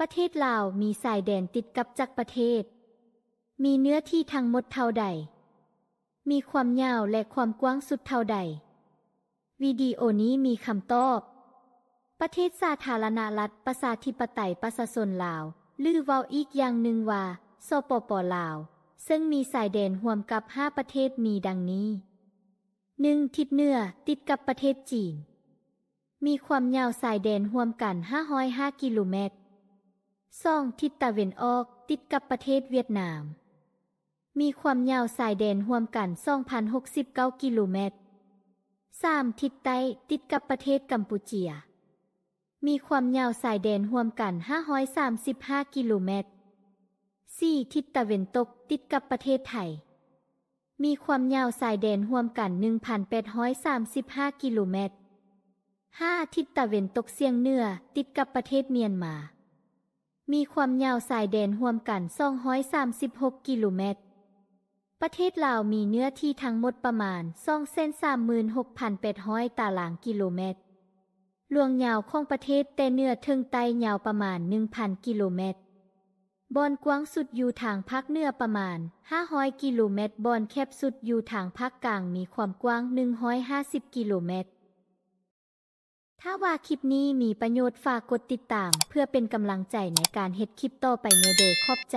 ປະເທດລາວມີຊາຍແດນຕິດກັບຈັກປະເທດ? ມີເນື້ອທີ່ທັງໝົດເທົ່າໃດ? ມີຄວາມຍາວ ແລະ ຄວາມກວ້າງສຸດເທົ່າໃດ? ວິດີໂອນີ້ມີຄຳຕອບ. ປະເທດສາທາລະນະລັດ ປະຊາທິປະໄຕ ປະຊາຊົນລາວ ຫຼື ເວົ້າອີກຢ່າງໜຶ່ງວ່າ ສປປ ລາວ ເຊິ່ງມີຊາຍແດນຮ່ວມກັບຫ້າປະເທດມີດັ່ງນີ້: ໜຶ່ງ ທິດເໜືອ ຕິດກັບປະເທດຈີນ ມີຄວາມຍາວຊາຍແດນຮ່ວມກັນຫ້າຮ້ອຍຫ້າກິໂລແມັດ. ສອງ ທິດຕາເວັນອອກ ຕິດກັບປະເທດຫວຽດນາມ ມີຄວາມຍາວຊາຍແດນຮ່ວມກັນສອງພັນຫົກສິບເກົ້າກິໂລແມັດ. ສາມ ທິດໃຕ້ ຕິດກັບປະເທດກຳປູເຈຍ ມີຄວາມຍາວຊາຍແດນຮ່ວມກັນຫ້າຮ້ອຍສາມສິບຫ້າກິໂລແມັດ. ສີ່ ທິດຕາເວັນຕົກ ຕິດກັບປະເທດໄທ ມີຄວາມຍາວຊາຍແດນຮ່ວມກັນໜຶ່ງພັນແປດຮ້ອຍສາມສິບຫ້າກິໂລແມັດ. ຫ້າ ທິດຕາເວັນຕົກສ່ຽງເໜືອ ຕິດກັບປະເທດມຽນມາ ມີຄວາມຍາວຊາຍແດນຮ່ວມກັນສອງຮ້ອຍສາມສິບຫົກກິໂລແມັດ. ປະເທດລາວມີເນື້ອທີ່ທັງໝົດປະມານສອງແສນສາມໝື່ນຫົກພັນແປດຮ້ອຍຕາລາງກິໂລແມັດ. ລວງຍາວຂອງປະເທດແຕ່ເໜືອເຖິງໃຕ້ຍາວປະມານໜຶ່ງພັນກິໂລແມັດ. ບ່ອນກວ້າງສຸດຢູ່ທາງພາກເໜືອປະມານຫ້າຮ້ອຍກິໂລແມັດ, ບ່ອນແຄບສຸດຢູ່ທາງພາກກາງ ມີຄວາມກວ້າງໜຶ່ງຮ້ອຍຫ້າສິບກິໂລແມັດ. ຖ້າວ່າຄລິບນີ້ມີປະໂຫຍດ, ຝາກກົດຕິດຕາມເພື່ອເປັນກຳລັງໃຈໃນການເຮັດຄລິບຕໍ່ໄປແດ່ເດີ. ຂອບໃຈ.